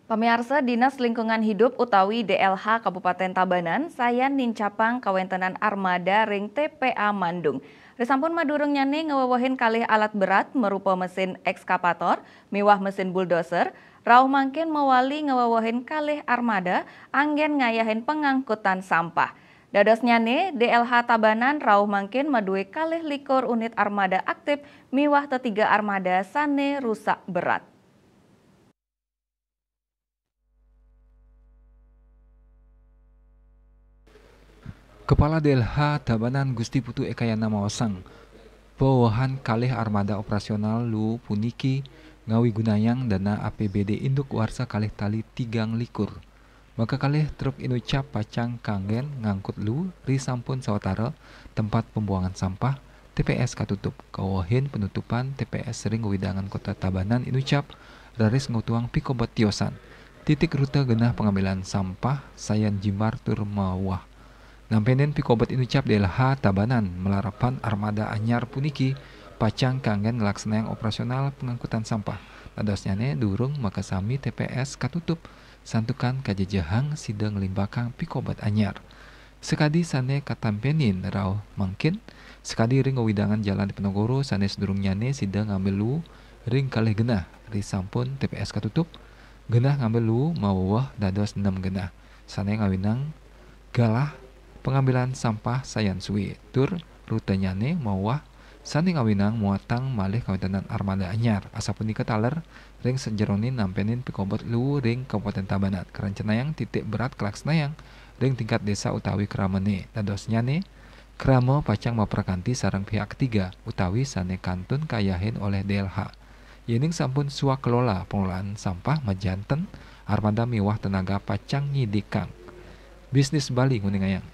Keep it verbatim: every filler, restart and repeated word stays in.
Pamiarsa, Dinas Lingkungan Hidup utawi D L H Kabupaten Tabanan sayan nincapang kawentenan armada ring T P A Mandung. Risampun madurungnyane ngawewehin kalih alat berat marupa mesin ekskavator miwah mesin bulldozer, rauh mangkin mawali ngawewehin kalih armada anggen ngayahin pangangkutan sampah. Dadosnyane, D L H Tabanan rauh mangkin madue kalih likur unit armada aktip miwah tetiga armada sane rusak berat. Kepala D L H Tabanan Gusti Putu Ekayana maosang, pawewehan kalih armada operasional luu puniki ngawigunayang dana A P B D induk warsa kalih tali tigang likur. Makakalih truk inucap pacang kanggen ngangkut luu risampun sawatara tempat pembuangan sampah, T P S, katutup. Kawewehin penutupan T P S ring wewidangan Kota Tabanan inucap raris ngutuang pikobet tiosan. Titik rute genah pengambilan sampah sayan jimbar tur mawah. Nampenin pikobet inucap D L H Tabanan malarapan armada anyar puniki pacang kanggen nglaksanayang operasional pengangkutan sampah. Dadosnyane durung makasami T P S katutup, santukan kajejehang sida nglimbakang pikobet anyar. Sakadi sane katampenin rauh mangkin, sakadi ring wewidangan Jalan Diponegoro sane sadurungnyane sida ngambil luu ring kalih genah, risampun T P S katutup, genah ngambil luu maweweh dados nem genah, sane ngawinang galah pengambilan sampah sayan sue, tur rutenyane maweweh sane ngawinang muatang malih kawentenan armada anyar. Asapunika taler ring sajeroning nampenin pikobet luu ring Kabupaten Tabanan. Karencanayang titik berat kalaksanayang ring tingkat desa utawi kramane. Dadosnyane, krama pacang maprakanti sareng pihak ketiga utawi sane kantun kayahin olih D L H. Yening sampun swakelola pengelolaan sampah majanten, armada miwah tenaga pacang nyidikang. Bisnis Bali nguningayang,